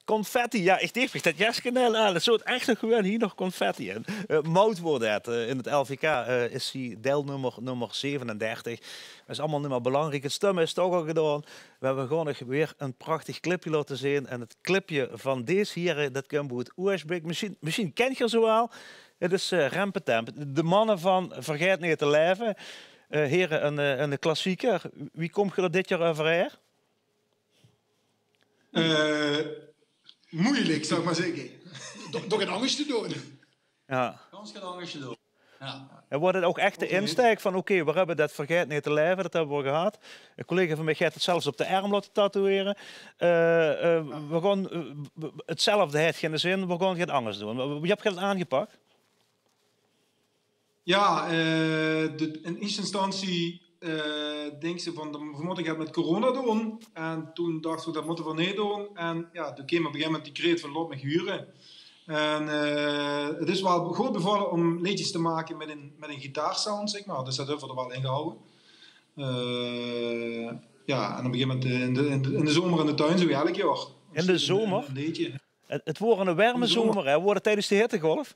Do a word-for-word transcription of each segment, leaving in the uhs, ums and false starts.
Confetti, ja, ich deeg mich det Jeske nel aan. 't Zoot ech nog gewoon hie nog confetti in. Eh, Maud woort det, eh, in 't L V K, eh, is zie deilnummer nummer zevenendertig. Det is allemaol neet mieë belangriek. 't Stumme is toch al gedaon. Mer we gaon uch weer ein prachtig clipje laote zeen. En 't clipje van dees hiere, det kump oet Oersjbeek. Mesjien, mesjien kent geer ze waal. 't Is, eh, Rempetemp. De manne van Vergaet Neet te Laeve. Eh, hiere, ein, eh, ein klassieker. Wie kómp geer d'r dit jaor euverhaer? Eh, moeilijk, zou ik maar zeggen. Door, door het anders te doen. Ja. Gans get angers te doon. Ja. En woort 't ouch ech de insteek van, oké, we höbbe det Vergaet Neet te Laeve, det höbbe we gehad. Ein collega van mich haet 't zelfs op de erm laote tatoeëre. Eh, eh, we gaon, eh, 'tzelfde haet geine zin, we gaon get angers doon. Wie höb geer det aangepak? Ja, eh, de, in eerste instantie, eh, dinks se van, dan, we mótte get mit corona doon. En toen dachte we, det mótte we neet doon. En ja, toen keem op ein gegaeve moment die kreet van: "Laot mich hure." En, eh, 't is waal good bevalle om leedjes te make mit ein, mit ein gitaarsound, zeg maar. Dus det höbbe we d'r waal in gehawwe. Eh, ja, en op ein gegaeve moment, eh, in de, in de, in de zomer in de tuin, zo wie elk jaor. In de zomer? Ein leedje. 't, 't woort ein werme zomer, hè? Woort 't tiedes de hittegolf?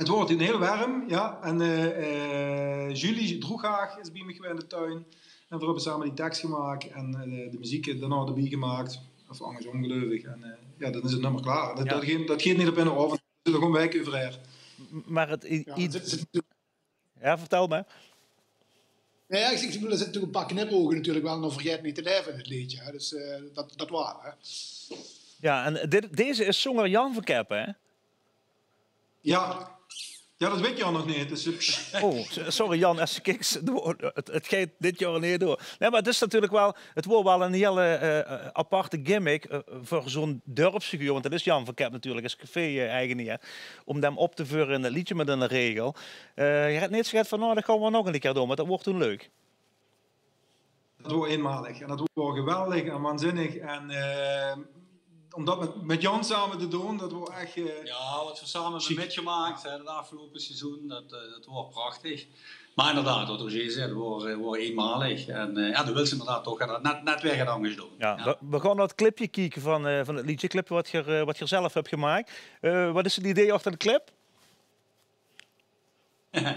't Woort ein hiel werm, ja. En, eh, eh, Julie Droeghaag is bie mich gewaes in de tuin. En we höbbe same die teks gemaak en, eh, de meziek daonao d'rbie gemaak. Of angersom, geleuf ich. En, eh, ja, dan is 't nummer klaor. Det, det geet, det geet neet op eine aovend. Det is gewoon waeke euverhaer. M-, mer 't i-, Ja, i-, zit, zit, ja, vertel mer. Nee, ja, ik, ik bedoel, er zitten natuurlijk een paar knipogen natuurlijk wel naar Vergaet Neet te Laeve in het leedje. Hè. Dus eh, dat, dat waar, hè. Ja, en dit, deze is zónger Jan van Keppe, hè? Ja. Ja, det weit Jan nog neet. Dus, eh, pst. Oh, s-, sorry Jan, es se kiks, door, 't, 't geit dit jaor neet door. Nae, mer 't is natuurlik waal, 't woor waal ein hiel, eh, aparte gimmick, eh, veur zo'n dörpsfiguur, want det is Jan van Keppe natuurlik, es café-eigenaer, om dem op te veure in 't leedje mit ein regel. Eh, geer het neet gezag van, nou, det gaon we nog ein kier doon, want det woor toen leuk. Det woor einmalig en det woor geweldig en waanzinnig. En, eh, om det mit, mit Jan same te doon, det woor ech, eh, ja, wat we same höbbe mitgemaak, hè, 't aafgeloupe seizoen, det, eh, det woor prachtig. Mer inderdaad, wat Roger zaet, 't woor, eh, woor einmalig. En, eh, ja, dan wils se inderdaad toch get, net, net weer get angers doon. Ja, ja. We, we gaon nao 't clipje kieke van, eh, van 't leedje, clipje wat geer, eh, wat geer zelf höb gemaak. Eh, wat is 't idee achter de clip?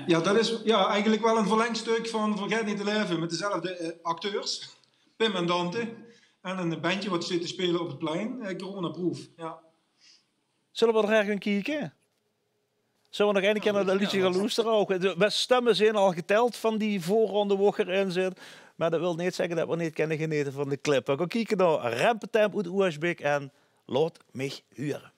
Ja, det is, ja, eigelik waal ein verlengstuk van Vergaet Neet te Laeve mit dezelfde, eh, acteurs, Pim en Dante. En ein bendje wat zit te speule op 't plein, eh, Coronaproof. Ja. Zulle we d'r gaon kieke? Zulle we nog ein kier nao det leedje gaon loestere? Ouch, de, de stumme zeen al geteld van die veurronde wo geer in zit. Mer det wilt neet zègke det we neet kinne genete van de clip. We gaon kieke nao Rempetemp oet Oersjbeek en Laot mich hure.